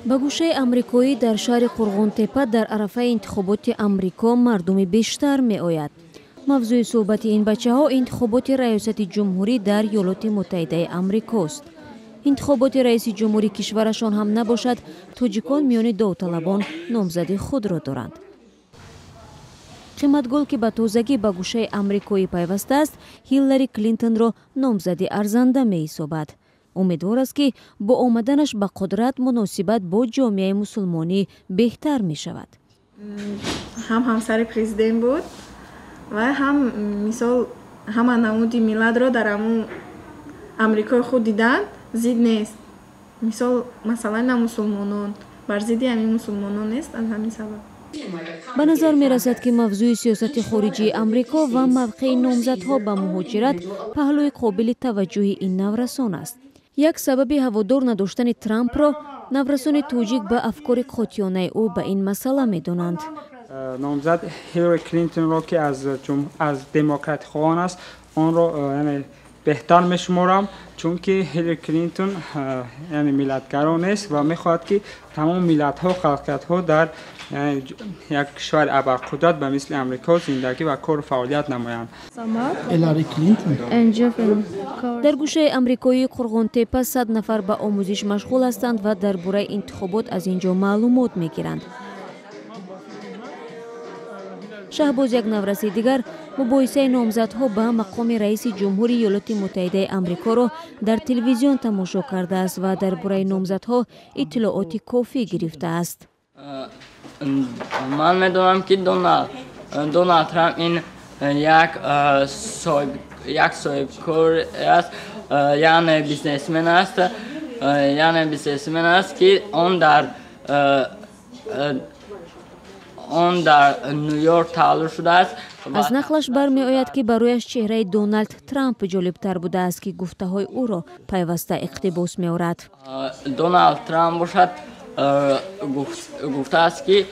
Ба гӯшаи амрикоӣ дар шаҳри Қурғонтеппа дар арафаи интихоботи Амрико мардуми бештар меояд. Мавзӯи суҳбати ин бачаҳо интихоботи раёсати ҷумҳурӣ дар Иёлоти Муттаҳидаи Амрикост. Интихоботи раиси ҷумҳури кишварашон ҳам набошад, тоҷикон миёни довталабон номзади худро доранд. Қиматгул, ки ба тозагӣ ба гӯшаи амрикоӣ пайвастааст, Ҳиллари Клинтонро номзади арзанда меҳисобад. Умедвор аст, ки бо омаданаш ба қудрат муносибат бо ҷомеаи мусулмонӣ беҳтар мешавад. Ҳам ҳамсари президент буд ва ҳам, мисол, ҳама намуди миллатро дар ҳамун Амрикои худ дидан зид нест. Мисол, масалан, на мусулмонон бар зидди ҳамин мусулмонон нест, аз ҳамин сабаб. Ба назар мерасад, ки мавзӯи сиёсати хориҷии Амрико ва мавқеи номзадҳо ба муҳоҷират паҳлӯи қобили таваҷҷӯҳи ин наврасон аст. Як сабаби ҳаводор надоштани Трампро наврасони тоҷик ба афкори қотиёнаи ӯ ба ин масъала медонанд. Номзад Ҳиллари Клинтонро, ки аз демократхоҳон аст, онро яъне беҳтар мешуморам, чунки Ҳиллари Клинтон яъне миллатгаро нест ва мехоҳад, ки тамоми миллатҳо, халқиятҳо дар як кишвари абарқудрат ба мисли Амрико зиндагӣ ва кору фаъолият намоянд. Дар гӯшаи амрикоии Қурғонтеппа 100 нафар ба омӯзиш машғул ҳастанд ва дар бораи интихобот аз ин ҷо маълумот мегиранд. Шаҳбоз, як навраси дигар, мубоҳисаи номзадҳо ба мақоми раиси ҷумҳури Иёлоти Муттаҳидаи Амрикоро дар телевизион тамошо кардааст ва дар бораи номзадҳо иттилооти кофӣ гирифтааст. Ман медонам, ки Доналд Трамп ин як соҳибкор аст, яъне бизнесмен аст, ки он дар Ню-Йорк таваллуд шудааст. Аз нақлаш бармеояд, ки барояш чеҳраи Доналд Трамп ҷолибтар будааст, ки гуфтаҳои ӯро пайваста иқтибос меорад. Доналд Трамп бошад, гуфтааст, ки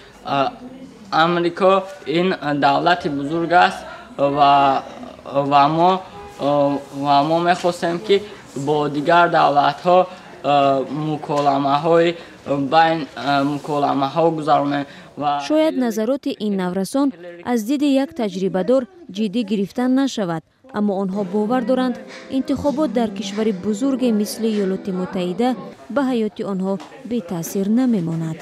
Амрико ин давлати бузург аст ва мо мехостем, ки бо дигар давлатҳо муколамаҳо гузаронем. Шояд назароти ин наврасон аз диди як таҷрибадор ҷиддӣ гирифта нашавад, аммо онҳо бовар доранд, интихобот дар кишвари бузурге мисли Иёлоти Муттаҳида ба ҳаёти онҳо бетаъсир намемонад.